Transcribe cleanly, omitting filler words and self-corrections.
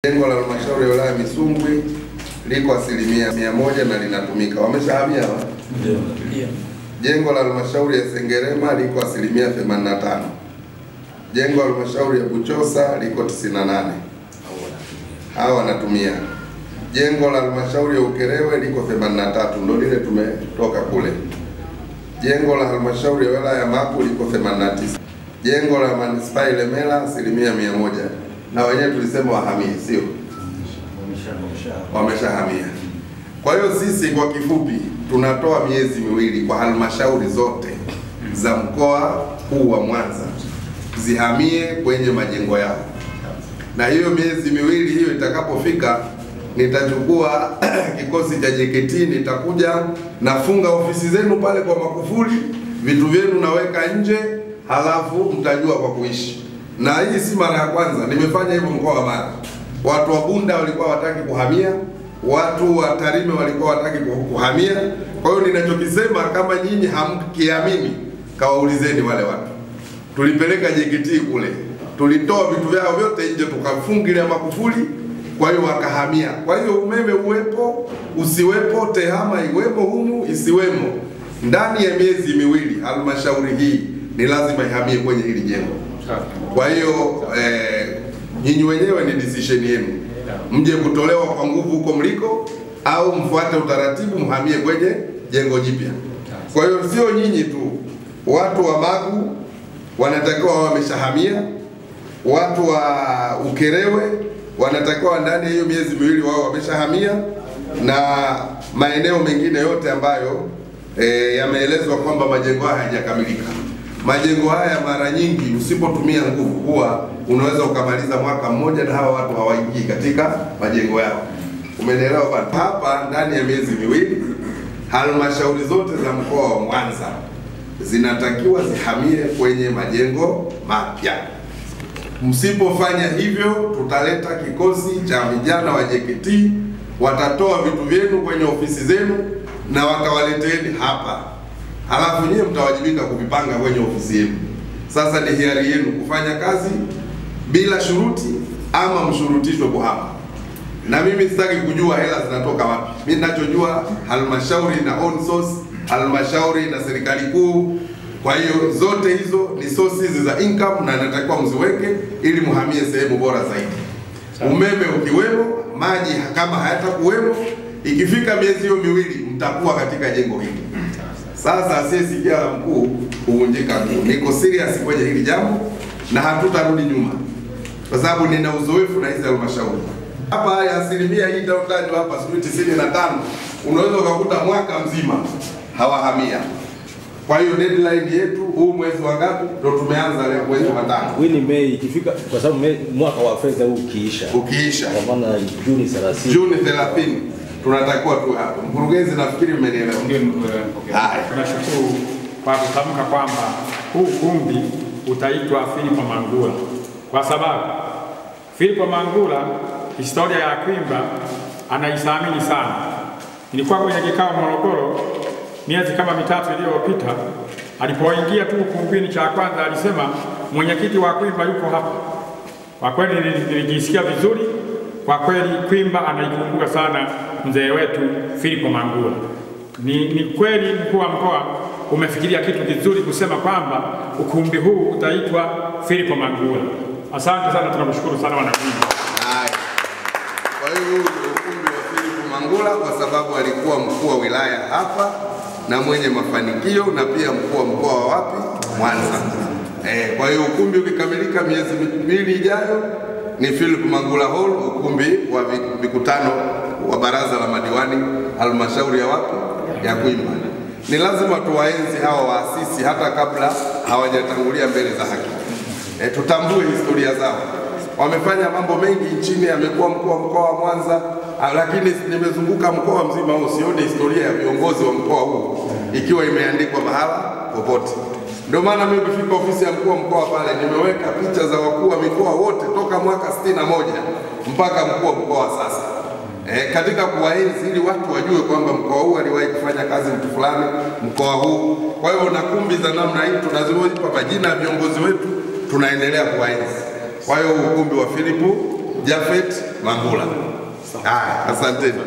Jengo la halmashauri ya wilaya Misungwi liko 100% na linatumika. Wameshahamia hawa? Ndio. Jengo la halmashauri ya Sengerema liko 85%. Jengo la halmashauri ya Buchosa liko 98. Hawa wanatumia. Jengo la halmashauri ya Ukerewe liko 83, ndio lile tumetoka kule. Jengo la halmashauri ya wilaya ya Magu liko 89. Jengo la manispaa Ilemela 100%. Na wenyewe tulisema wahamie, sio? Wameshahamia. Kwa hiyo sisi kwa kifupi tunatoa miezi miwili kwa halmashauri zote za mkoa huu wa Mwanza zihamie kwenye majengo yao. Na hiyo miezi miwili hiyo itakapofika, nitachukua kikosi cha JKT, nitakuja nafunga ofisi zenu pale kwa makufuli, vitu vyenu naweka nje, halafu mtajua kwa kuishi. Na hii si mara ya kwanza, nimefanya hivyo mkoa wa Mara. Watu wa Bunda walikuwa wataki kuhamia, watu wa Tarime walikuwa wataki kuhamia. Kwa hiyo ninachokisema, kama nyinyi hamkiamini, kawaulizeni wale watu. Tulipeleka JKT kule, tulitoa vitu vyao vyote nje, tukafungilia makufuli, kwa hiyo wakahamia. Kwa hiyo umeme uwepo, usiwepo, tehama iwepo humu, isiwemo, ndani ya miezi miwili halmashauri hii ni lazima ihamie kwenye hili jengo. Kwa hiyo nyinyi wenyewe ni decision yenu, mje kutolewa kwa nguvu huko mliko au mfuate utaratibu mhamie kwenye jengo jipya. Kwa hiyo sio nyinyi tu, watu wa Magu wanatakiwa wameshahamia, watu wa Ukerewe wanatakiwa ndani hiyo miezi miwili wao wameshahamia, na maeneo mengine yote ambayo yameelezwa kwamba majengo haya hayajakamilika. Majengo haya mara nyingi usipotumia nguvu huwa unaweza ukamaliza mwaka mmoja na hawa watu hawaingii katika majengo yao. Umeelewa bwana? Hapa ndani ya miezi miwili halmashauri zote za mkoa wa Mwanza zinatakiwa zihamie kwenye majengo mapya. Msipofanya hivyo, tutaleta kikosi cha vijana wa JKT, watatoa vitu vyenu kwenye ofisi zenu na watawaleteni hapa. Halafu nyinyi mtawajibika kuvipanga kwenye ofisi yenu. Sasa ni hiari yenu kufanya kazi bila shuruti ama mshurutishwe kuhama. Na mimi sitaki kujua hela zinatoka wapi. Mimi ninachojua halmashauri na own source, halmashauri na serikali kuu. Kwa hiyo zote hizo ni sources za income na natakiwa mziweke ili muhamie sehemu bora zaidi. Umeme ukiwemo, maji kama hayatakuwemo, ikifika miezi hiyo miwili mtakuwa katika jengo hili. Sasa asiyesikia la mkuu huvunjika mguu. Niko serious kwenye hili jambo na hatutarudi nyuma, kwa sababu nina uzoefu na hizi halmashauri. Hapa ya asilimia hii itayotajwa hapa sijui 95, unaweza ukakuta mwaka mzima hawahamia. Kwa hiyo deadline yetu huu mwezi wa ngapi? Ndio tumeanza leo mwezi wa 5. Hii ni Mei ikifika, kwa sababu mwaka wa fedha huu ukiisha. Kwa maana Juni 30. Juni 30 tunatakiwa tu hapo. Mkurugenzi, nafikiri mmenielewa. Ndio nimekuelewa. Tunashukuru kwa kutamka kwamba huu ukumbi utaitwa Philip Mangula, kwa sababu Philip Mangula historia ya Kwimba anaithamini sana. Nilikuwa kwenye kikao Morogoro miezi kama mitatu iliyopita, alipoingia tu ukumbini, cha kwanza alisema mwenyekiti wa Kwimba yuko hapa. Kwa kweli nilijisikia vizuri. Kwa kweli Kwimba anaikumbuka sana mzee wetu Philip Mangula. Ni kweli mkuu wa mkoa umefikiria kitu kizuri kusema kwamba ukumbi huu utaitwa Philip Mangula. Asante sana, tunakushukuru sana wanakwimba. Kwa hiyo ukumbi wa Philip Mangula kwa sababu alikuwa mkuu wa wilaya hapa na mwenye mafanikio na pia mkuu wa mkoa wa wapi? Mwanza. Kwa hiyo ukumbi ukikamilika miezi miwili ijayo ni Philip Mangula Hall, ukumbi wa mikutano wa baraza la madiwani halmashauri ya wapi? Ya Kwimba. Ni lazima tuwaenzi hawa waasisi hata kabla hawajatangulia mbele za haki. Tutambue historia zao. Wamefanya mambo mengi nchini, amekuwa mkuu wa mkoa wa Mwanza, lakini nimezunguka mkoa mzima huu sioni historia ya viongozi wa mkoa huu ikiwa imeandikwa mahala popote. Ndio maana mimi ukifika ofisi ya mkuu wa mkoa pale nimeweka picha za wakuu wa mikoa wote toka mwaka 61 mpaka mkuu wa mkoa sasa. Katika kuwaenzi ili watu wajue kwamba mkoa huu aliwahi kufanya kazi mtu fulani, mkoa huu. Kwa hiyo na kumbi za namna hii tunazipa majina ya viongozi wetu, tunaendelea kuwaenzi. Kwa hiyo ukumbi wa Philip Japhet Mangula. Haya, asanteni.